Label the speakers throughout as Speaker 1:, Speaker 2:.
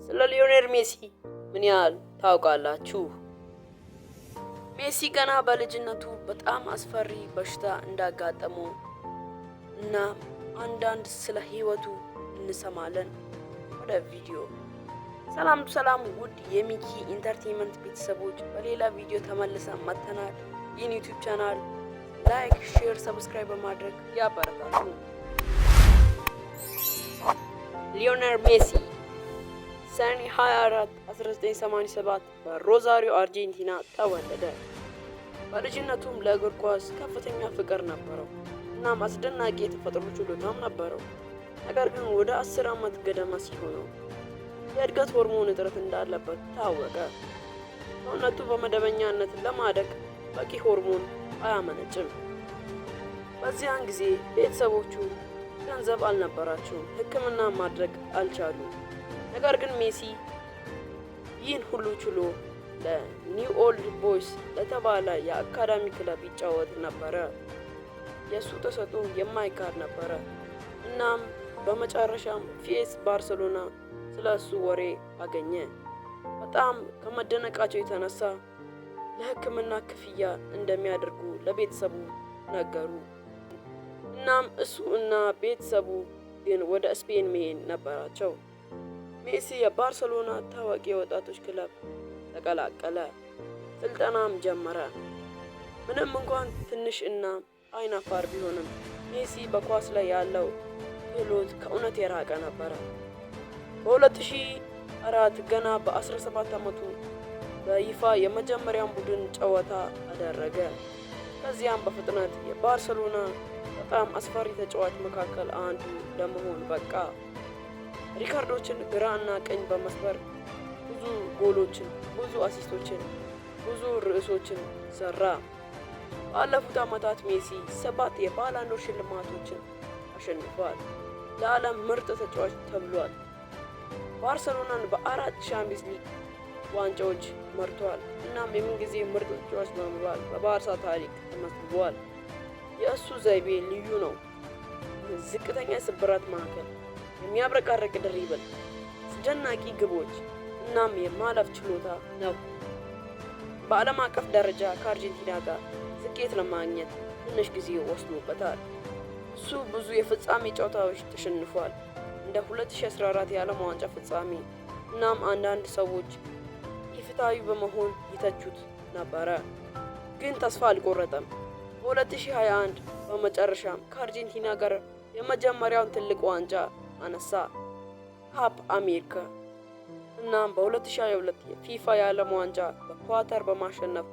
Speaker 1: ስለ ሊዮኔል ሜሲ ምን ያህል ታውቃላችሁ? ሜሲ ገና በልጅነቱ በጣም አስፈሪ በሽታ እንዳጋጠመው እና አንዳንድ ስለ ህይወቱ እንሰማለን። ወደ ቪዲዮ። ሰላም ሰላም፣ ውድ የሚኪ Entertainment ቤተሰቦች፣ በሌላ ቪዲዮ ተመልሰን መጥተናል። ይህን YouTube channel like፣ share፣ subscribe በማድረግ ያበረታቱ። ሊዮኔል ሜሲ ሰኔ 24 1987 በሮዛሪዮ አርጀንቲና ተወለደ። በልጅነቱም ለእግር ኳስ ከፍተኛ ፍቅር ነበረው። እናም አስደናቂ የተፈጥሮ ችሎታም ነበረው። ነገር ግን ወደ 10 ዓመት ገደማ ሲሆነው የእድገት ሆርሞን እጥረት እንዳለበት ታወቀ። ሰውነቱ በመደበኛነት ለማደግ በቂ ሆርሞን አያመነጭም። በዚያን ጊዜ ቤተሰቦቹ ገንዘብ አልነበራቸውም፣ ሕክምና ማድረግ አልቻሉም። ነገር ግን ሜሲ ይህን ሁሉ ችሎ ለኒው ኦልድ ቦይስ ለተባለ የአካዳሚ ክለብ ይጫወት ነበረ። የእሱ ተሰጥኦ የማይካድ ነበረ። እናም በመጨረሻም FC ባርሰሎና ስለ እሱ ወሬ አገኘ። በጣም ከመደነቃቸው የተነሳ ለሕክምና ክፍያ እንደሚያደርጉ ለቤተሰቡ ነገሩ። እናም እሱ እና ቤተሰቡ ግን ወደ ስፔን መሄድ ነበራቸው። ሜሲ የባርሰሎና ታዋቂ የወጣቶች ክለብ ተቀላቀለ። ስልጠናም ጀመረ። ምንም እንኳን ትንሽ እና አይናፋር ቢሆንም ሜሲ በኳስ ላይ ያለው ክህሎት ከእውነት የራቀ ነበረ። በ2004 ገና በ17 ዓመቱ በይፋ የመጀመሪያውን ቡድን ጨዋታ አደረገ። ከዚያም በፍጥነት የባርሰሎና በጣም አስፈሪ ተጫዋች መካከል አንዱ ለመሆን በቃ። ሪከርዶችን ግራ እና ቀኝ በመስበር ብዙ ጎሎችን፣ ብዙ assist ኦችን፣ ብዙ ርዕሶችን ሰራ። ባለፉት ዓመታት ሜሲ ሰባት የባላንዶር ሽልማቶችን አሸንፏል። ለዓለም ምርጥ ተጫዋች ተብሏል። ባርሰሎናን በአራት ሻምፒዮንስ ሊግ ዋንጫዎች መርቷል። እናም የምንጊዜ ምርጥ ተጫዋች በመባል በባርሳ ታሪክ ተመዝግቧል። የእሱ ዘይቤ ልዩ ነው። ዝቅተኛ የስብራት ማዕከል፣ የሚያብረቀርቅ dribble፣ አስደናቂ ግቦች እናም የማለፍ ችሎታ ነው። በዓለም አቀፍ ደረጃ ከአርጀንቲና ጋር ስኬት ለማግኘት ትንሽ ጊዜ ወስዶበታል። እሱ ብዙ የፍጻሜ ጨዋታዎች ተሸንፏል፣ እንደ 2014 የዓለም ዋንጫ ፍጻሜ። እናም አንዳንድ ሰዎች ኢፍትሐዊ በመሆን ይተቹት ነበረ። ግን ተስፋ አልቆረጠም። በ2021 በመጨረሻም ከአርጀንቲና ጋር የመጀመሪያውን ትልቅ ዋንጫ አነሳ፣ ኮፓ አሜሪካ። እናም በ2022 የፊፋ የዓለም ዋንጫ በኳታር በማሸነፍ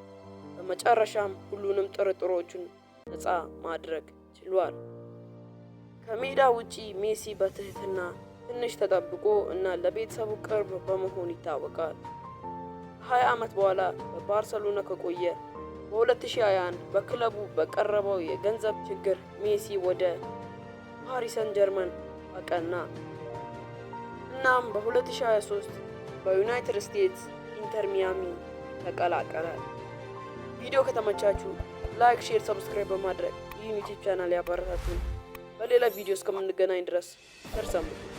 Speaker 1: በመጨረሻም ሁሉንም ጥርጥሮቹን ነፃ ማድረግ ችሏል። ከሜዳ ውጪ ሜሲ በትህትና፣ ትንሽ ተጠብቆ እና ለቤተሰቡ ቅርብ በመሆን ይታወቃል። ከ20 ዓመት በኋላ በባርሰሎና ከቆየ በ2021 በክለቡ በቀረበው የገንዘብ ችግር ሜሲ ወደ ፓሪስ ሰን ጀርመን አቀና። እናም በ2023 በዩናይትድ ስቴትስ ኢንተር ሚያሚ ተቀላቀለ። ቪዲዮ ከተመቻችሁ like፣ share፣ subscribe በማድረግ ይህን YouTube channel ያበረታቱን። በሌላ ቪዲዮ እስከምንገናኝ ድረስ ቸር ሰንብቱ።